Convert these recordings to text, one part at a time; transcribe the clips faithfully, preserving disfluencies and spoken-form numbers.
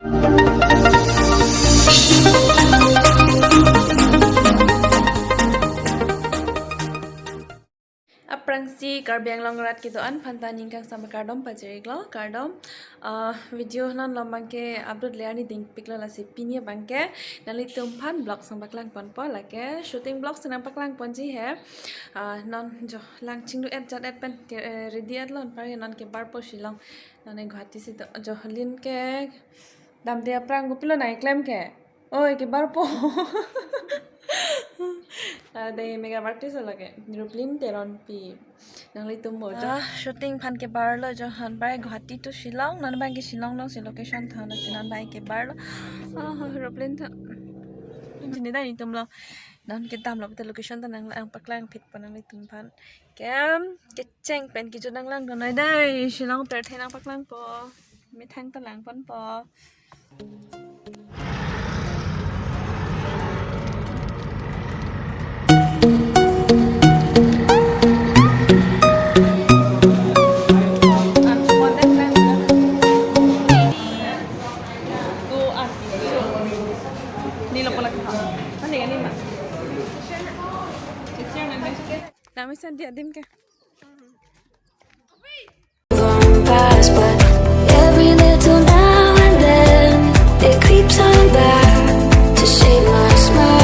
Aphrangsi Karbi Anglong arat kedo-an aphanta ningkangsam akardom pajir-iklo, kardom. Ah, video non along abangke upload le arni dingpiklo, lasi pini abangke nanglitum aphan vlog nangpaklang ponpo, lake shooting vlog si nangpaklang ponji he. Ah, non jo lang chinglu-et jat-et pen ke, eh, ready-etlo, anparke non kebarpo Shillong. Non e Guwahati si do, jo Lin ke damde aphrang kopilo nangkeklem ke. Oi, kebarpo. Ah, dei makeup artist lake. Ruplin Teronpi. Nanglitum mo jo. Ah, shooting aphan kebarlo jo, anparke Guwahati to Shillong. Non abangke Shillong alongsi location than, lasi non abangke kebarlo. Ah, Ruplin tha. Chini dai nelitumlo. Non kedamlo pute location ta nanglang paklangphitpo nanglitum aphan. Kem, kecheng pen kejut nanglangdun noi dei. Shillong pirthe nangpaklangpo. Methang ta lang ponpo. Nami sandi adim ke. Gone past, but every little now and then it creeps on back to shape my smile.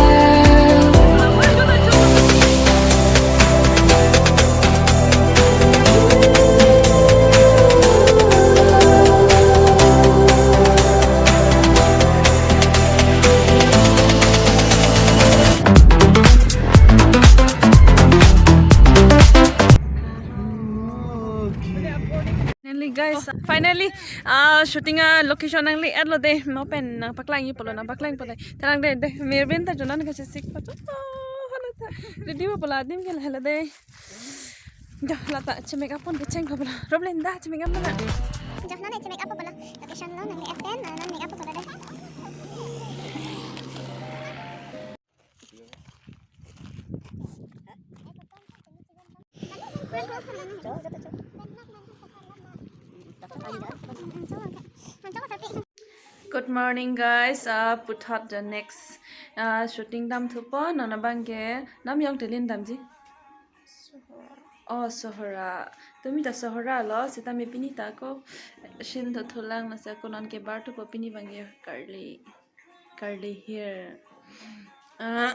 Finally, guys, finally, ah, shooting a location nangli-etlo dei, mo pen nangpaklangji pulo, nangpaklangpo dei. Tharang dei, dei, Mirvin ta jo non kachesik pa jo, oh, hala ta. Ready po pulo adim ke hala dei. Jo, lata che-makeup pon kecheng po pulo. Ruplin da che-makeup pon na. Jo, non e che-makeup po pulo. Location lo nangli-et pen, ah, non makeup po pulo dei. Good morning, guys. Ah, puthot the next, ah, shooting damthupo, non abangke, nam jongte Lin damji? Oh, Sohra. Tumi ta Sohra lo, sitame pini ta ako scene thothulang, lasi ako non kebarthupo, pini abangke Karli. Karli here. Ah,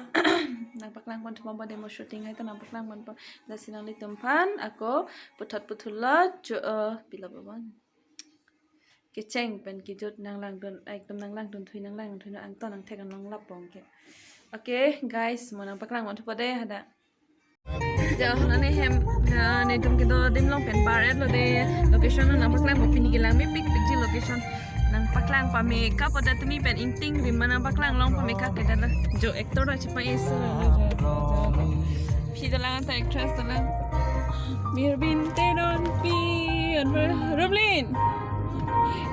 nangpaklang ponthu bomba demo shooting hai ta nangpaklang ponpo. Lasi nanglitum aphan ako puthot puthot lo jo, eh, pilo bomba. Kecheng pen kejut nanglangdun, ekdom nanglangdun thui, nanglangdun thui, nang angton nangthek anlong lap bong ke. Okay, guys, mo nangpaklang ponthupo dei hadak. Jo, nane hem, ah, netum kedo adim along pen bar-etlo dei. Location nangpaklangpo, pini kelang mepikpikji location. Nangpaklang pame-kep pada tumi pen ingting rim ma nangpaklang long pame-kep ke dala. Jo actor lo chepa-e so. Phi dolang ta actress dolang. Mirvin Teronpi, Ruplin.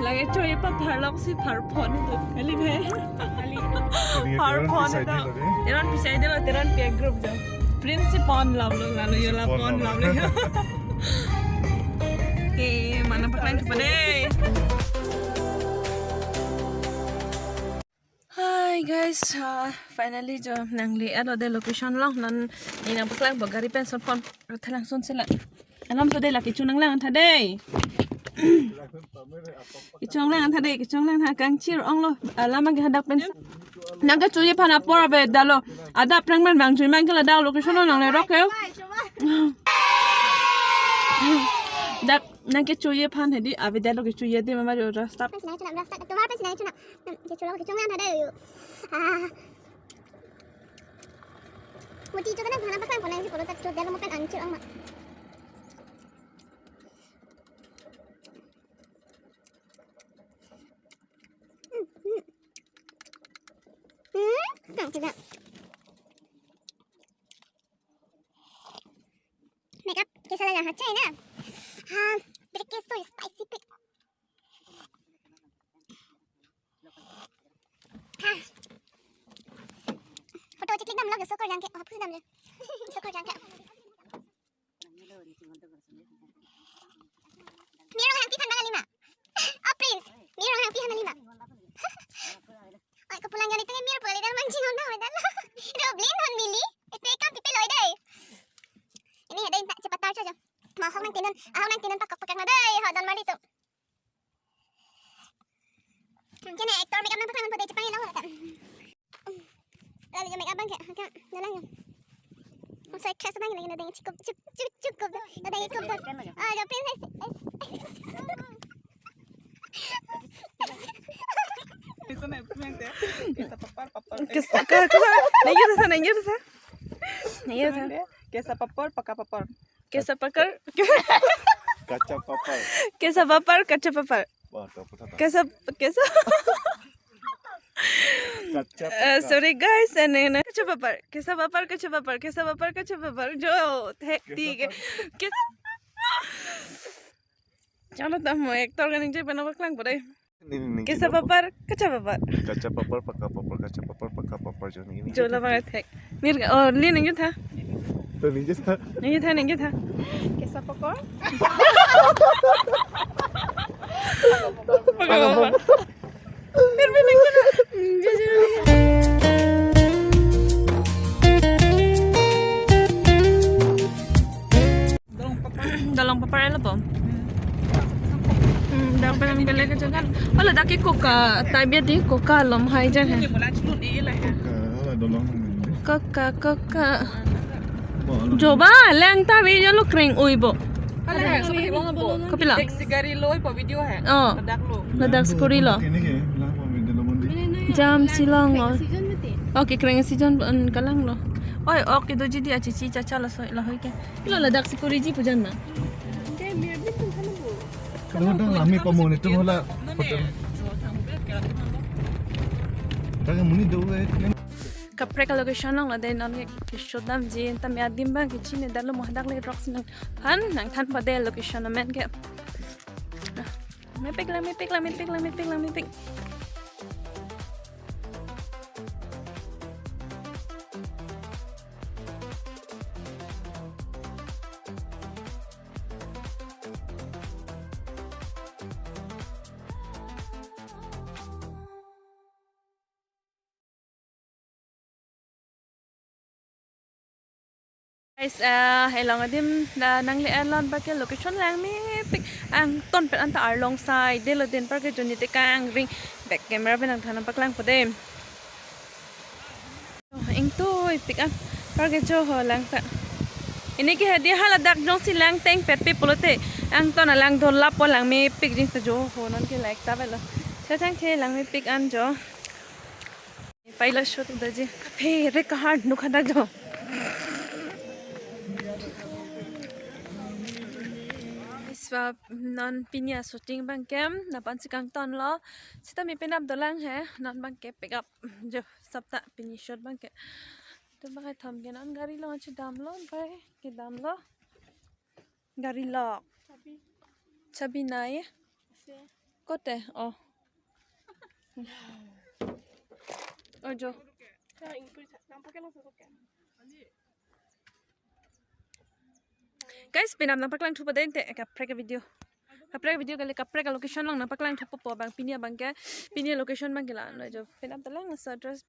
Lake choi pa pharlok si pharphon tu. Kali bhai. Pharphon tu. Teronpi side lo, Teronpi a group jo. Principal love lo, lalo yo la pon love lo. Okay, mo nangpaklangthupo dei. Hi guys, uh, finally jo nangle-etlo dei location along, non ne nangpaklangpo gari pen son pon thelang son sela. Alam to dei, lake kecho nanglang tha dei. Kecho nanglang tha dei, kecho nanglang tha, kangchir onglo. Alam ke hadak pen. Nangkechoji aphan apor avedetlo. Adap aphrang man vangchoi man ke ladak location lo nanglerok ke. Dak nangkechoji aphan hedi avedetlo, kechoji adim ma jo rasta. Pen sinai chuna, rasta. Tomar pen sinai chuna. Kecho lo, kecho nanglang tha dei yo. Ah. Mo ti cho ta nangpaklang pon nangji pulo ta chodetlo mo pen angchir ong ma. Hmm, hmm. Hmm, kang kena. Makeup kaisa laga hai na? Ha, pik ke so spicy pik. Ha. Photo chiklik damlo, sokor jang ke, oh, pus damlo. Sokor jang ke. Mir Ronghangpi aphan nang lima. Oh, Prince. Mir Ronghangpi aphan nang lima. Kene actor makeup nangpaklang pute chepanglo ta. Lalu jo makeup abang ke, ke, jalan jo. Ang so actress abang lagi na deng chikup, chuk, chuk, chuk, kup. Na deng kup. Ah, jo princess. Kesa, ka, ka, nengkir sa, nengkir sa. Nengkir sa. Kesa papar, paka papar. Kesa pakar. Kacha papar. Kesa papar, kacha papar. Wah, to apa ta? Kesa, kesa. Kacha Eh, papar. Sorry guys, and then kacha papar. Kesa papar, kacha papar. Kesa papar, kacha papar. Jo, the, Kesa ti, papar. Kesa. Chalo tamo actor kan ningje pen nangpaklang pute. Nini, nini, Kesa nini, papar, kacha papar. Kacha papar, paka papar, kacha papar, paka papar, jo nini, nini. Jo la banget hek. Mir, oh, li ningje tha. To ningje tha. Ningje tha, ningje tha. Kesa pakar. Paka papar. Mir, mir, ningje tha. Dolong papar lo po. Hmm, dak palang bele ke jagan. Hala dak ke Coca, type ya di Coca lom hai jagan. Coca, hala dolong. Coca, Coca. Bo, hala. Joba, lang ta video lo kreng ui bo. Hala hai, so pati long bo. Kopilo? Taxi gari lo, ipo video hai. Oh. Ladak lo. Ladak sekuri lo. Ini ke, lang po video lo mandi. Jam si long lo. Season mati. Okay, kreng season, mm, kalang lo. Oi, okay, doji di achichi chacha lo so, lo hoi ke. Lo ladak sekuri ji pujan ma. Kalau udah lami pamon itu hala hotel. Taga muni do eh. Kaprek location long lade non ke shoot damji, tame adim abang ke chini dalo mo hadak le rocks nangthan, nangthan pade location amen ke. Mepik lang, mepik lang, mepik lang, mepik lang, mepik. Guys, ah, elong adim da nangli alon abang ke location langmepik, angton pen anta arlong sai delo din abang ke joni te kangring back camera pen nangthan nangpaklang pute. Ingtuipik an abang ke jo ho lang ta. Ini ke hadi hala dak jongsi lang teng pet pe pulote angton alang dolap po langmepik jing ta jo ho non ke like ta velo. Chachang che langmepik an jo. Pailo shoot doji. Phere kahar nuk hadak jo. Iswa non pini a shooting abang ke nangpansi kangton lo. Sita mi penap dolang he. Non abang ke pick up jo sapta pini shoot abang ke. Tu abang ke thom ke non gari lo chedam lo pai kedam lo. Gari lock. Chabi. Chabi nai. Ase. Kote? Oh. Oh, jo. Guys, penap nangpaklang thupo dente, kaprek video. Kaprek video kali kaprek location long nangpaklang thupo po abang pini abang ke. Pini location abang ke la, lo jo. Penap talang sa address.